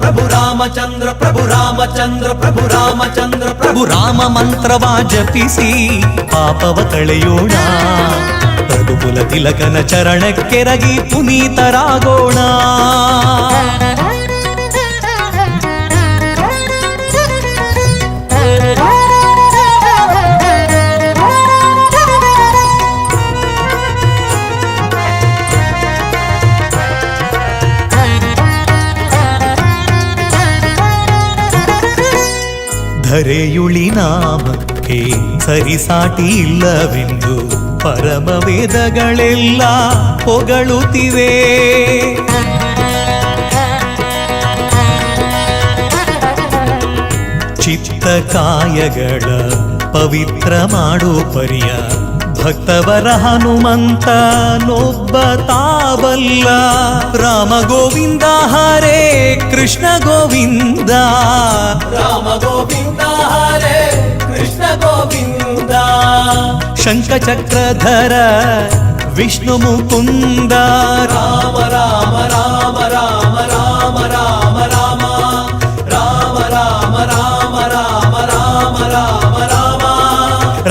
ಪ್ರಭು ರಾಮಚಂದ್ರ ಪ್ರಭು ರಾಮಚಂದ್ರ ಪ್ರಭು ರಾಮಚಂದ್ರ ಪ್ರಭು ಪ್ರಭು ರಾಮ ಮಂತ್ರವ ಜಪಿಸಿ ಪಾಪವ ಕಳೆಯೋಣ. ರಘುಕುಲ ತಿಲಕನ ಚರಣಕ್ಕೆರಗಿ ಪುನೀತರಾಗೋಣ. ಧರೆಯುಳಿ ನಾಮಕ್ಕೆ ಸರಿಸಾಟಿ ಇಲ್ಲವೆಂದು ಪರಮ ವೇದಗಳೆಲ್ಲ ಹೊಗಳುತ್ತಿವೆ. ಚಿತ್ತ ಕಾಯಗಳ ಪವಿತ್ರ ಮಾಡು ಪರಿಯ ಭಕ್ತವರ ಹನುಮಂತನೊಬ್ಬ ತಾಬಲ್ಲ. ರಾಮ ಗೋವಿಂದ ಹರೇ ಕೃಷ್ಣ ಗೋವಿಂದ. ರಾಮ ಗೋವಿಂದ ಹರೇ ಕೃಷ್ಣ ಗೋವಿಂದ. ಶಂಖಚಕ್ರಧರ ವಿಷ್ಣು ಮುಕುಂದ. ರಾಮ ರಾಮ ರಾಮ ರಾಮ ರಾಮ ರಾಮ ರಾಮ ರಾಮ ರಾಮ ರಾಮ ರಾಮ ರಾಮ ರಾಮ ರಾಮ.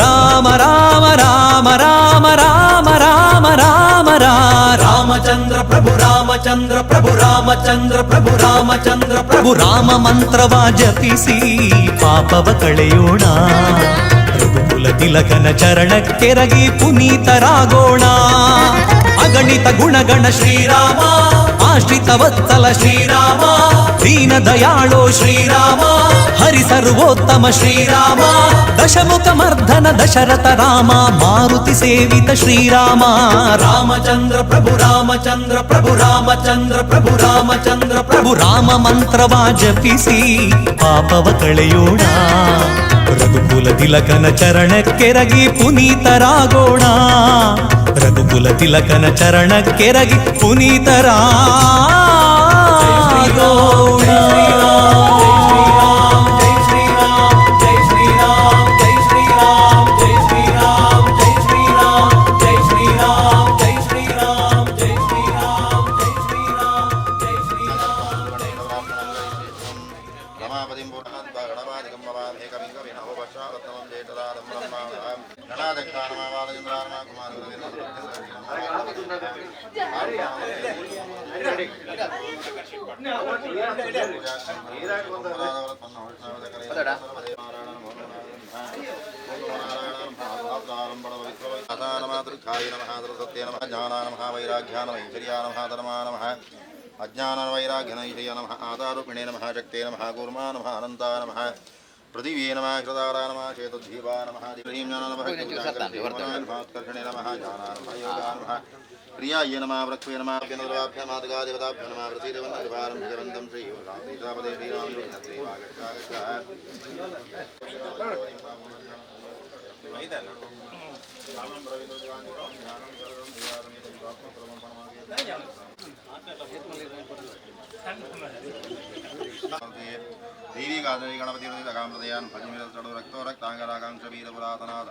ರಾಮ ರಾಮ ರಾಮ ರಾಮ ರಾಮ ರಾಮ ರಾಮ ರಾಮ. ರಾಮಚಂದ್ರ ಪ್ರಭು ರಾಮಚಂದ್ರ ಪ್ರಭು ರಾಮಚಂದ್ರ ಪ್ರಭು ರಾಮಚಂದ್ರ ಪ್ರಭು. ಪ್ರಭು ರಾಮ ಮಂತ್ರವ ಜಪಿಸಿ ಪಾಪವ ಕಳೆಯೋಣ. ರಘುಕುಲ ತಿಲಕನ ಚರಣಕ್ಕೆರಗಿ ಪುನೀತರಾಗೋಣ. ಅಗಣಿತ ಗುಣಗಣ ಶ್ರೀರಾಮ, ಆಶ್ರಿತ ವತ್ಸಲ ಶ್ರೀರಾಮ, ದೀನ ದಯಾಳೋ ಶ್ರೀರಾಮ, ಹರಿ ಸರ್ವೋತ್ತಮ ಶ್ರೀರಾಮ, ದಶಮುಖ ಮರ್ಧನ ದಶರಥ ರಾಮ, ಮಾರುತಿ ಸೇವಿತ ಶ್ರೀರಾಮ. ರಾಮಚಂದ್ರ ಪ್ರಭು ರಾಮಚಂದ್ರ ಪ್ರಭು ರಾಮಚಂದ್ರ ಪ್ರಭು ರಾಮಚಂದ್ರ ಪ್ರಭು. ಪ್ರಭು ರಾಮ ಮಂತ್ರವ ಜಪಿಸಿ ಪಾಪವ ಕಳೆಯೋಣ. ರಘುಕುಲ ತಿಲಕನ ಚರಣಕ್ಕೆರಗಿ ಪುನೀತರಾಗೋಣ. ರಘುಕುಲ ತಿಲಕನ ಚರಣಕ್ಕೆರಗಿ ಪುನೀತರಾಗೋಣ. ಜೈ ಶ್ರೀರಾಮ್ ಜೈ ಶ್ರೀರಾಮ್ ಜೈ ಶ್ರೀರಾಮ್ ಜೈ ಶ್ರೀರಾಮ್ ಜೈ ಶ್ರೀರಾಮ್ ಜೈ ಶ್ರೀರಾಮ್ ಜೈ ಶ್ರೀರಾಮ್ ಜೈ ಶ್ರೀರಾಮ್ ಜೈ ಶ್ರೀರಾಮ್ ಜೈ ಶ್ರೀರಾಮ್. ರಮಾಪತಿಂ ಪೂರ್ಣಾದ್ವಾಗಣಪಾದಿಕಂ ಭವಾಮೇಕಮಿಂಗವಿನವವಶಾವತ್ತಮಂ ಜೇತದಾರಂ ಬ್ರಹ್ಮಾಣಾಂ ಗಣಾಧ್ಯಕ್ಷಾನಮ ಬಾಲಚಂದ್ರಾನಮ ಕುಮಾರ ನಮಃ ಸತ್ಯ ನಮಃ ಜ್ಞಾನ ನಮಃ ವೈರಾಗ್ಯ ನಮಃ ಐಶ್ವರ್ಯ ನಮಃ ಧರ್ಮಾ ನಮಃ ಅಜ್ಞಾನ ವೈರಾಗ್ಯನೈಷಯ ನಮಃ ಆತಾರೂಪಿಣೇ ನಮಃ ಶಕ್ತೇ ನಮಃ ಕೂರ್ಮಾ ನಮಃ ಅನಂತಾ ನಮಃ ಪೃಥಿವೇ ನಮಃ ಶ್ರದಾರಾ ನಮಃ ಶೇತದ್ವೀಪಾ ನಮಃ ದಿವ್ರೀಂ ಜ್ಞಾನ ನಮಃ ಉತ್ಕರ್ಷಣೇ ನಮಃ ಜ್ಞಾನ ನಮಃ ಯೋಗಾ ನಮಃ ಕ್ರಿಯಾಯೇ ನಮಃ ವೃಕ್ಷೇ ನಮಃ ಅಭ್ಯನದ್ರವಾಭ್ಯ ಮಾತೃಕಾ ದೇವತಾಭ್ಯ ನಮಃ ವೃತೀದೇವನ್ ಕೃಪಾರಂ ಭಗವಂತಂ ಶ್ರೀ ಸೀತಾಪದೇ ಶ್ರೀರಾಮ ಶ್ರೀ ದೇವಿ ಗಾದರಿ ಗಣಪತಿ ಕಾಮೃದಯಾನ್ ಭಜಿಮಿರತಡು ರಕ್ತೋ ರಕ್ತಾಂಗರಾಕಾಂಕ್ಷ ವೀರಪುರಾತನಾಥ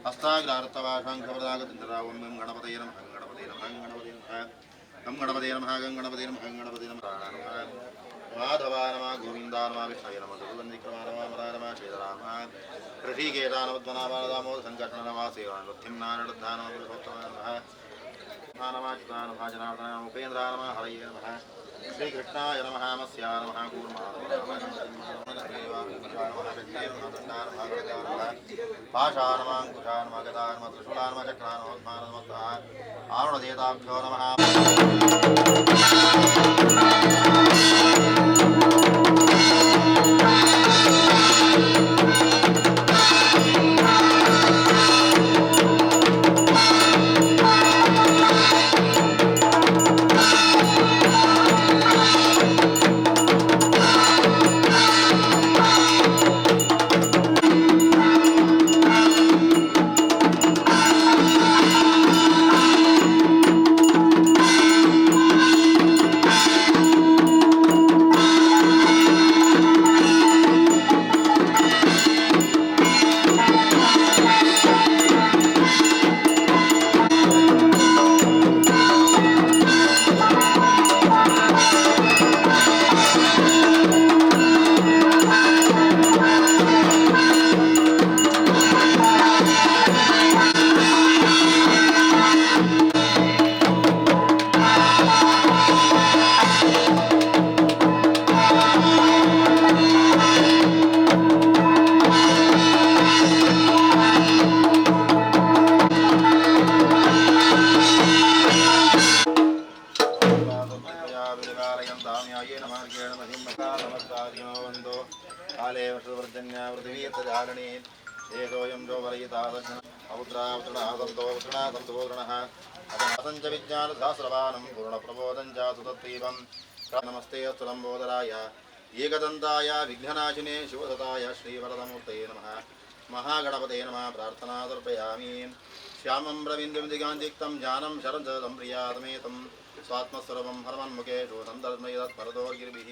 ಹಸ್ತಾಗ್ರಾರ್ತವಾಶಾಂಖವದಾಗತಿಂದ್ರಾವಂ ಗಂ ಗಣಪತೇ ನಮಃ ಗಣಪತೇ ನಮಃ ಗಣಪತೇ ನಮಃ ಗಂ ಗಣಪತೇ ನಮಃ ಗಂ ಗಣಪತೇ ನಮಃ ಗಣಪತೇ ನಮಃ ನಮಃ ಮಾಧವ ನಮಃ ಗೋವಿಂದ ನಮಃ ವಿಷ್ಣವೇ ನಮಃ ದುರ್ಗಂಧಿಕ್ರಮ ನಮಃ ಮರ ನಮಃ ಕ್ಷೇತರಾಮ ಋಷಿಕೇಶ ನಮಃ ಧ್ವನಾಮ ಸಂಕರ್ಷಣ ನಮಃ ಸೇವಾ ನೃತ್ಯಂ ನಾರಡದ್ಧ ನಮಃ ಪುರುಷೋತ್ತಮ ನಮಃ ನಮಃ ಚ್ಯುತಾ ನಮಃ ಜನಾರ್ದನ ನಮಃ ಉಪೇಂದ್ರ ನಮಃ ಹರಯೇ ನಮಃ ಶ್ರೀಕೃಷ್ಣಾಯ ನಮಃ ಮತ್ಸ್ಯ ನಮಃ ಕೂರ್ಮ ಪಾಶಾ ನಮಃ ಅಂಕುಶಾ ನಮಃ ಗದಾ ನಮಃ ತ್ರಿಶೂಲಾ ನಮಃ ಚಕ್ರಾ ನಮಃ ಉದ್ಮಾನ ನಮಃ ಆರುಣದೇತಾಭ್ಯೋ ನಮಃ. ಪೃಥಿವೀರ್ಥಧಾರಣಿ ಶೇಷೋಯಂ ಜೋವಲಯಿತಾ ಔದ್ರಾವತೃಣಾದಂತೋ ವೃಣಾದಂತೋ ವೃಣಃ ಅದಂಚ ವಿಜ್ಞಾನಸಹಸ್ರವಾನಂ ಪೂರ್ಣಪ್ರಬೋಧಂ ಚ ಸುತತ್ರೀವಂ. ನಮಸ್ತೆ ಅಸ್ತು ಲಂಬೋದರಾಯ ಏಕದಂತಾಯ ವಿಘ್ನನಾಶಿನೇ ಶಿವಸತಾಯ ಶ್ರೀವರದಮೂರ್ತಯೇ ನಮಃ. ಮಹಾಗಣಪತೇ ನಮಃ. ಪ್ರಾರ್ಥನಾ ಸಮರ್ಪಯಾಮಿ. ಶ್ಯಾಮಂ ರವೀಂದ್ರಮಿದಿಗಾಂತಿಕ್ತಂ ಜ್ಞಾನಂ ಶರಂಸದಂ ಪ್ರಿಯಾತಮೇತಂ ಸ್ವಾತ್ಮಸ್ವರೂಪಂ ಹರಮನ್ಮುಖೇಶು ಸಂದರ್ಮಯತ್ಪರದೋರ್ಗಿರಿಭಿः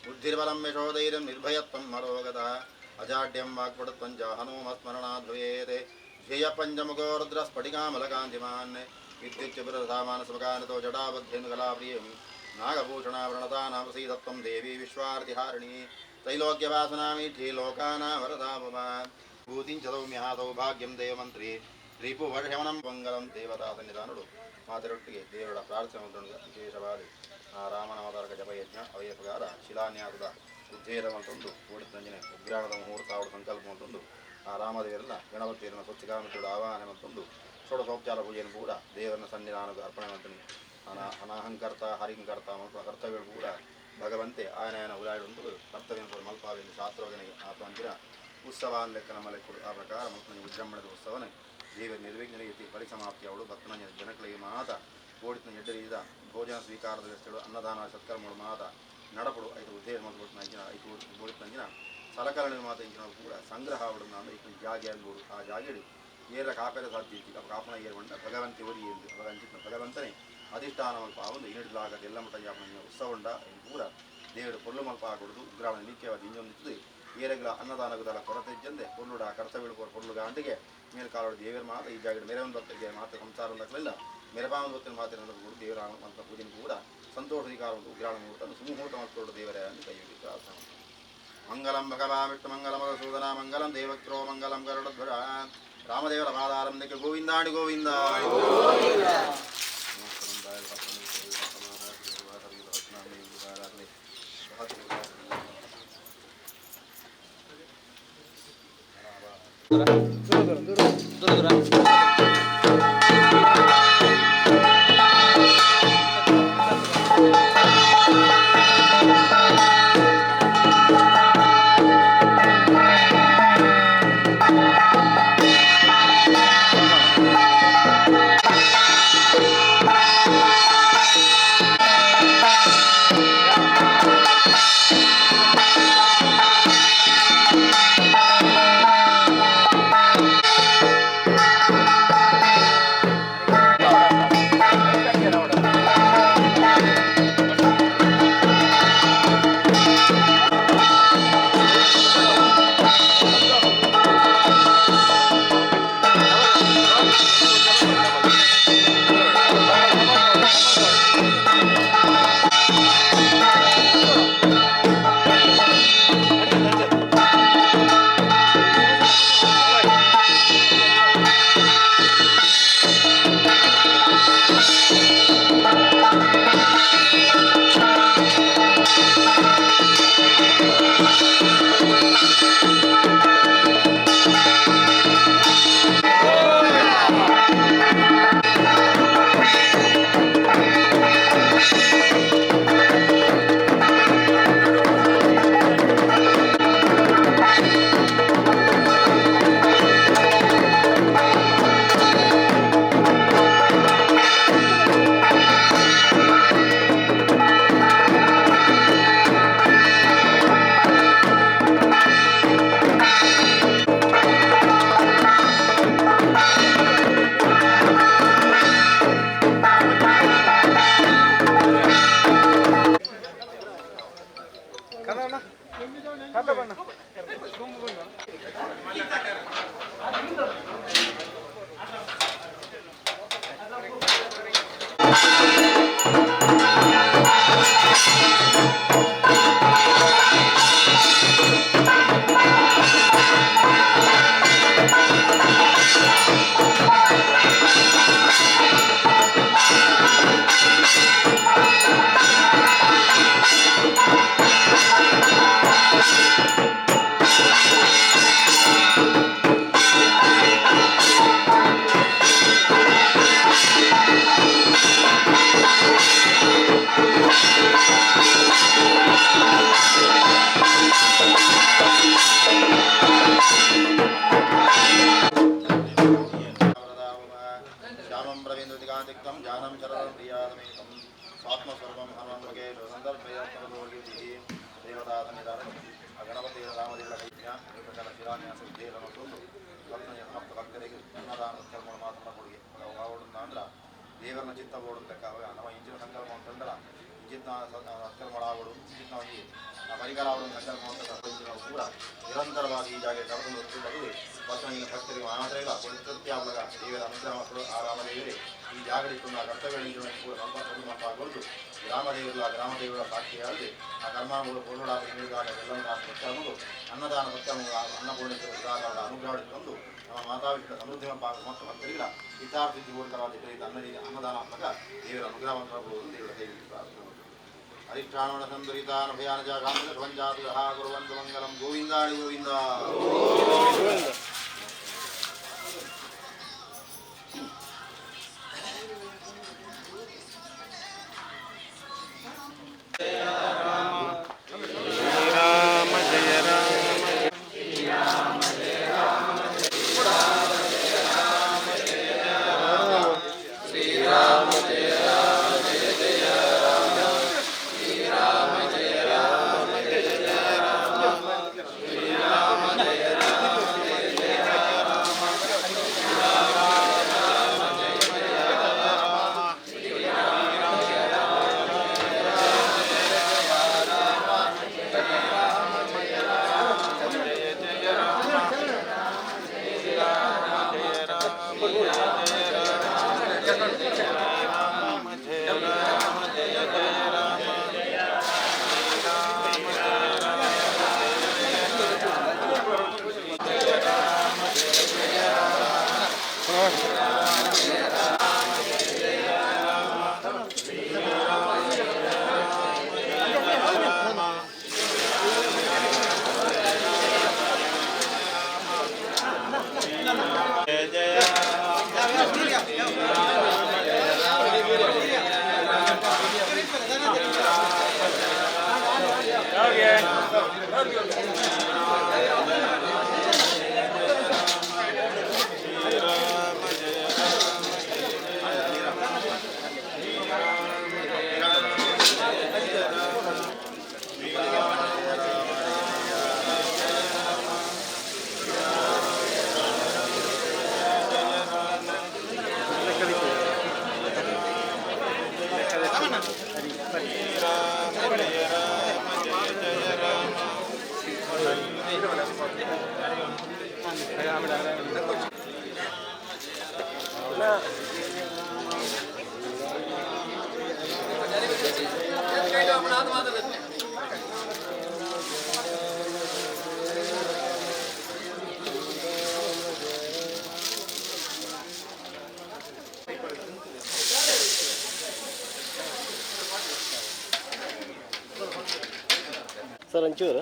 ಬುದ್ಧಿರ್ಬಲಂ ಯಶೋಧೈರ್ಯಂ ನಿರ್ಭಯತ್ವಂ ಮರೋಗತಃ ಅಜಾಡ್ಯಂ ವಾಕ್ಪಟುತ್ವಂ ಚ ಹನುಮಸ್ಮರಣಾದ್ ಭವೇತ್. ಧ್ಯೇಯ ಪಂಚಮುಖೋ ರುದ್ರಸ್ಫಟಿಕಾಮಲಕಾಂತಿಮಾನ್ ವಿದ್ಯುಚ್ಚುರಸಾಮಾನಸಮಕಾನತೋ ಜಡಾಬದ್ಧೇನುಕಲಾಪ್ರಿಯಂ ನಾಗಭೂಷಣಾಭರಣತಾನಾಮಸೀತತ್ವಂ ದೇವಿ ವಿಶ್ವಾರ್ತಿಹಾರಿಣಿ ತ್ರೈಲೋಕ್ಯವಾಸನಾಮೀಠಿ ಲೋಕಾನಾಮರದಾಭವ ಭೂತಿಂ ಚ ಸೌಮ್ಯಃ ಸೌಭಾಗ್ಯಂ ದೇವಮಂತ್ರಿ ರಿಪುವರ್ಷಮಣಂ ಮಂಗಲಂ ದೇವತಾ ಸನ್ನಿಧಾನುಡು ಮಾತರೊಟ್ಟಿಗೆ ದೇವರ ಪ್ರಾರ್ಥನೆ ಮಂತ್ರಣದ ವಿಶೇಷವಾದ ಆ ರಾಮನಾಮತಾರಕ ಜಪಯಜ್ಞ ಅವಯ ಪ್ರಕಾರ ಶಿಲಾನ್ಯಾಸದ ಉದ್ಧೇರ ಮಂತೊಂದು ಓಡಿತಂಜನೆ ಉಗ್ರಾಣದ ಮುಹೂರ್ತ ಅವರ ಸಂಕಲ್ಪ ಮಂತೊಂದು ಆ ರಾಮದೇವರನ್ನ ಗಣಪತಿಯರನ್ನ ಸ್ವಚ್ಛಕಾಮಿತ್ರುడు ಆವಾಹನೆ ಮಂತೊಂದು ಷೋಡಶೋಪಚಾರ ಪೂಜೆಯನ್ನು ಕೂಡ ದೇವರನ್ನ ಸನ್ನಿಧಾನದ ಅರ್ಪಣೆ ಮಾಡ್ತೀನಿ. ಅನಾಹಂಕರ್ತ ಹರಿಂಕರ್ತ ಮಲ್ಪ ಕರ್ತವ್ಯಗಳು ಕೂಡ ಭಗವಂತೆ ಆಯನಯನ ಉದಾಯುಂಟು ಕರ್ತವ್ಯ ಕೂಡ ಮಲ್ಪಾವೆಂದು ಶಾಸ್ತ್ರೋಜನೆಗೆ ಆತ್ಮಂದಿರ ಉತ್ಸವ ಲೆಕ್ಕ ನಮ್ಮ ಲೆಕ್ಕ ಆ ಪ್ರಕಾರ ಮಲ್ಪನ ವಿಜೃಂಭಣದ ಉತ್ಸವನೇ ದೇವರ ನಿರ್ವಿಘ್ನ ರೀತಿ ಪರಿಸಮಾಪ್ತಿ ಅವಳು ಭಕ್ತನ ಜನಗಳಿಗೆ ಮಾತ ಓಡಿತನ ಎಡ್ಡರೀದ ಭೋಜನ ಸ್ವೀಕಾರದ ವ್ಯವಸ್ಥೆಗಳು ಅನ್ನದಾನ ಸತ್ಕರ್ಮಗಳು ಮಾತ ನಡಪಡು ಐದು ಉದ್ದೇಶ ಮಲ್ಪಟ್ಟು ಐದು ಓಡಿತಂಜಿನ ಸಲಕರಣೆ ಮಾತ ಇಂಚಿನ ಕೂಡ ಸಂಗ್ರಹ ಅವಳು ನಾನು ಈ ಜಾಗೆ ಅನ್ಬೋದು. ಆ ಜಾಗೆಡು ಏರ ಕಾಪೆರ ಸಾಧ್ಯ ಇತ್ತು ಕಾಪನ ಏರುವಂಡ ಭಗವಂತಿ ಒರಿ ಎಂದು ಭಗವಂತ ಭಗವಂತನೇ ಅಧಿಷ್ಠಾನ ಮಲ್ಪ ಒಂದು ಇನ್ನಿಡ್ಲಾಗದ ಎಲ್ಲ ಮಟ್ಟ ಯಾಪನ ಉತ್ಸವ ಉಂಡ ಪೂರ ದೇವರು ಪೊರ್ಲು ಮಲ್ಪ ಆಗುವುದು ಉಗ್ರಾಣ ನಿತ್ಯವಾದ ಇಂಜೊಂದಿತ್ತು ಏರಗಳ ಅನ್ನದಾನಗುದಲ ಕೊರತೆ ಇದ್ದಂತೆ ಪೊರ್ಲುಡ ಕರ್ತವ್ಯ ಪೊರ್ಲು ಗಾಂಟಿಗೆ ಮೇಲ್ಕಾಲೋಡು ದೇವರ ಮಾತ ಈ ಜಾಗದ ಮೇರೆ ಒಂದು ಭಕ್ತರಿಗೆ ಮಾತ್ರ ಸಂಸಾರ ಒಂದಕ್ಕಲಿಲ್ಲ ಮೆರಬಾಮ ಭಕ್ತನ ಮಾತಿನ ಕೂಡ ದೇವರ ಅಂತ ಪೂಜೆ ಕೂಡ ಸಂತೋಷ ಅಧಿಕಾರ ಒಂದು ಉಗ್ರಾಣ ಮುಹೂರ್ತ ಸುಮುಹೂರ್ತ ಮಾಡ್ಕೊಂಡು ದೇವರೇ ಅಂತ ಕೈ ಹಿಡಿದು ಪ್ರಾರ್ಥನೆ. ಮಂಗಲಂ ಭಗವಾನ್ ವಿಷ್ಣು ಮಂಗಲಂ ಮಧುಸೂದನ ಮಂಗಲಂ ದೇವಕ್ರೋ ಮಂಗಲಂ ಗರುಡಧ್ವಜ ರಾಮದೇವರ ಪಾದಾರಂಭಕ್ಕೆ ಗೋವಿಂದಾಣಿ ಗೋವಿಂದ. ಠಠಠಠ. ಶ್ಯಾಮಂ ರವೀಂದ್ರದಿಗಾಂತಿಕ್ತಂ ಜಾನಂ ಶರದಂ ಪ್ರಿಯಾದಮೇಕಂ ಸ್ವಾತ್ಮಸ್ವರೂಪಂ ಹನುಮಂತಕೇಶ ಸಂದರ್ಭಯಾತ್ಮಕದೋರ್ಯುತಿಃ ದೇವತಾ ಸನ್ನಿಧಾನ ಗಣಪತಿ ರಾಮದೇವರ ಕೈಜ್ಞ ಪ್ರಕಾರ ಶಿಲಾನ್ಯಾಸ ವಿಧೇಯವನ್ನು ತಂದು ಭಕ್ತನಿಗೆ ಸಮಸ್ತ ಭಕ್ತರಿಗೆ ಅನ್ನದಾನ ಸತ್ಕರ್ಮಗಳು ಮಾತ್ರ ಕೊಡುಗೆ ಆವಡುಂದ ಅಂದ್ರೆ ದೇವರನ್ನ ಚಿತ್ತ ಓಡುತ್ತಕ್ಕ ನಮ್ಮ ಇಂಚಿನ ಸಂಕಲ್ಪ ಅಂತಂದ್ರೆ ಇಂಚಿತ್ನ ಸತ್ಕರ್ಮಗಳಾವಡು ಇಂಚಿತ್ನ ಈ ಪರಿಹಾರ ಆವಡು ಸಂಕಲ್ಪ ಅಂತ ಕೂಡ ನಿರಂತರವಾಗಿ ಈ ಜಾಗ ಕರೆದು ಹೋಗ್ತಿದ್ದಲ್ಲಿ ಭಕ್ತನಿಗೆ ಭಕ್ತರಿಗೆ ಮಾತ್ರ ಇಲ್ಲ ಕೃತ್ಯಾವಲಗ ದೇವರ ಅನುಗ್ರಹ ಮಕ್ಕಳು ಆ ರಾಮದೇವರೇ ಈ ಜಾಗರಿಕೊಂಡು ಆ ಕರ್ತವ್ಯ ಕೂಡ ಸಂಪರ್ಕ ಗ್ರಾಮದೇವರ ಗ್ರಾಮದೇವರ ಸಾಕ್ಷಿಯಾಗಿ ಆ ಕರ್ಮಾಂಗಗಳು ಕೊಲ್ಲೋಡಾದ ನೀಡಿದಾಗ ಎಲ್ಲವನ್ನು ಸತ್ಕರ್ಮಗಳು ಅನ್ನದಾನ ಸತ್ಕರ್ಮಗಳು ಅನ್ನಪೂರ್ಣೇಶ್ವರ ಅನುಗ್ರಹ ಇಟ್ಕೊಂಡು ನಮ್ಮ ಮಾತಾವಿಷ್ಣ ಸಮೃದ್ಧಿ ಮತ್ತು ಭಕ್ತರಿಲ್ಲ ಹಿತಾರ್ಥಿ ಜೀವನಕರಾದ ಅನ್ನದಾನಾತ್ಮಕ ದೇವರ ಅನುಗ್ರಹವನ್ನು ದೇವರ ಕೈಯಲ್ಲಿ ಪ್ರಾರ್ಥನೆ. ಅರಿಷ್ಠಾನವನ ಸಂದುರಿತಾನ ಭಯಾನ ಜಾಗಾಂತ ಸಂಜಾತುಃ ಕುರುವಂತು ಮಂಗಲಂ ಗೋವಿಂದಾಳಿ ಗೋವಿಂದ. ರಾಮ ಜಯ ರಾಮ. ಸರ್ ಒಂಚೂರು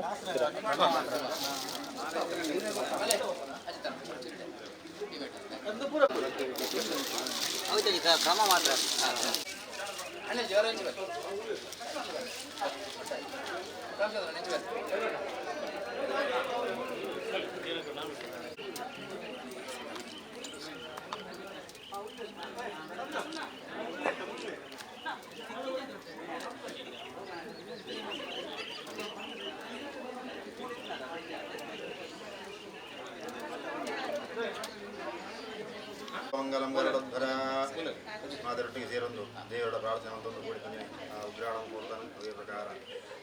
ಮಂಗಲಂ ಗರುಡಧ್ವರ ಮಾದರೊಟ್ಟಿಗೆ ಸೇರೊಂದು ದೇವರ ಪ್ರಾರ್ಥನೆ ಅಂತೊಂದು ಕೂಡಿ ಬಂದಿನಿ. ಆ ಉಗ್ರಾಣ ಮುಹೂರ್ತ ಅದೇ ಪ್ರಕಾರ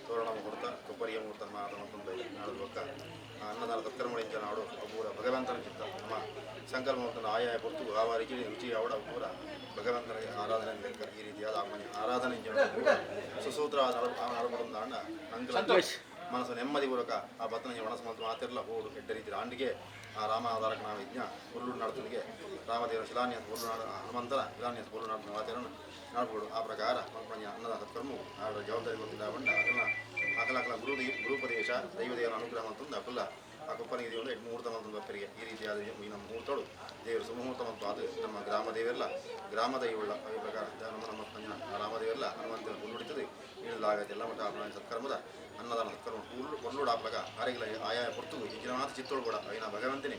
ತೋರಣ ಮುಹೂರ್ತ ಕೊಬ್ಬರಿಯ ಮುಹೂರ್ತ ಮಾತ ಮತ್ತೊಂದು ನಾಡದು ಬೊಕ್ಕ ಅನ್ನದಾನ ಸತ್ಕರ್ಮಳಿಂಚ ನಾಡು ಪೂರ ಭಗವಂತನ ಚಿತ್ತ ನಮ್ಮ ಸಂಕಲ್ಪ ಮುಹೂರ್ತ ಆಯಾಯ ಪೊರ್ತು ಆವ ರುಚಿ ರುಚಿ ಆವಡ ಪೂರ ಭಗವಂತನ ಆರಾಧನೆ ಲೆಕ್ಕ ಈ ರೀತಿಯಾದ ಆರಾಧನೆ ಸುಸೂತ್ರ ನಡಪಡುಂದಾಂಡ ನಂಗೆ ಮನಸ್ಸು ನೆಮ್ಮದಿ ಪೂರ್ವಕ ಆ ಬತ್ತನಿಗೆ ಮನಸ್ಸು ಮಂತ್ರ ಮಾತಿರಲ್ಲ ಹೋಡು ಎಡ್ಡ ರೀತಿ ಆಂಡಿಗೆ ಆ ರಾಮ ಆಧಾರಕ ನಾಮ ಯಜ್ಞ ಹುಲ್ಲು ನಡತನಿಗೆ ರಾಮದೇವರ ಶಿಲಾನ್ಯಾಸ ಹುಲ್ಲು ನಾಡ ಹನುಮಂತರ ಶಿಲಾನ್ಯಾಸ ಹುಲ್ಲು ನಾಡಿನ ಮಾತಿರನ್ನು ನಾಡ್ಬೋದು. ಆ ಪ್ರಕಾರ ಮಲ್ಪಣ್ಯ ಅನ್ನದ ಸತ್ಕರ್ಮವು ಆಡ ಜವಾಬ್ದಾರಿ ಗೊತ್ತಿಲ್ಲ ಬಂಡ ಅದನ್ನು ಅಕಲ ಅಕಲ ಗುರು ಗುರುಪದೇಶ ದೈವದೇವರ ಅನುಗ್ರಹ ಅಂತಂದು ಅಕಲ ಆ ಕೊಪ್ಪನಿಗೆ ದೇವರು ಎಡ್ ಮುಹೂರ್ತ ಮಂತು ಬಪ್ಪರಿಗೆ ಈ ರೀತಿಯಾದ ಈ ನಮ್ಮ ಮುಹೂರ್ತಳು ದೇವರು ಸುಮುಹೂರ್ತ ಮಂತು ಅದು ನಮ್ಮ ಗ್ರಾಮ ದೇವರೆಲ್ಲ ಗ್ರಾಮ ದೈವಳ್ಳ ಈ ಪ್ರಕಾರ ನಮ್ಮ ನಮ್ಮ ಅಂಜನ ರಾಮದೇವರೆಲ್ಲ ಹನುಮಂತನ ಹುಲ್ಲುಡಿತದೆ ಈಡಲಾಗತ್ತೆ ಎಲ್ಲ ಮಟ್ಟ ಆಪಣ ಸತ್ಕರ್ಮದ ಅನ್ನದಾನ ಸತ್ಕರ್ಮ ಹುಲ್ಲು ಹುಲ್ಲುಡ ಆಪ್ಲಗ ಆರೆಗಿಲ ಆಯಾ ಪೊರ್ತುಗು ಇಂಚಿನ ಮಾತು ಚಿತ್ತೋಳು ಕೂಡ ಐನ ಭಗವಂತನೇ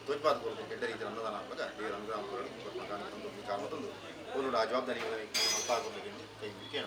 ತೋಜ್ಪಾದ ಕೊರತೆ ಕೆಡ್ಡ ರೀತಿಯ ಅನ್ನದಾನ ಆಪ್ಲಗ ದೇವರ ಅನುಗ್ರಹ ತಂದು ಈ ಕಾರಣ ತಂದು ಹುಲ್ಲುಡ ಆ ಜವಾಬ್ದಾರಿ ಮಲ್ಪಾಗೋದಕ್ಕೆ ಕೈ ಕೇಳ.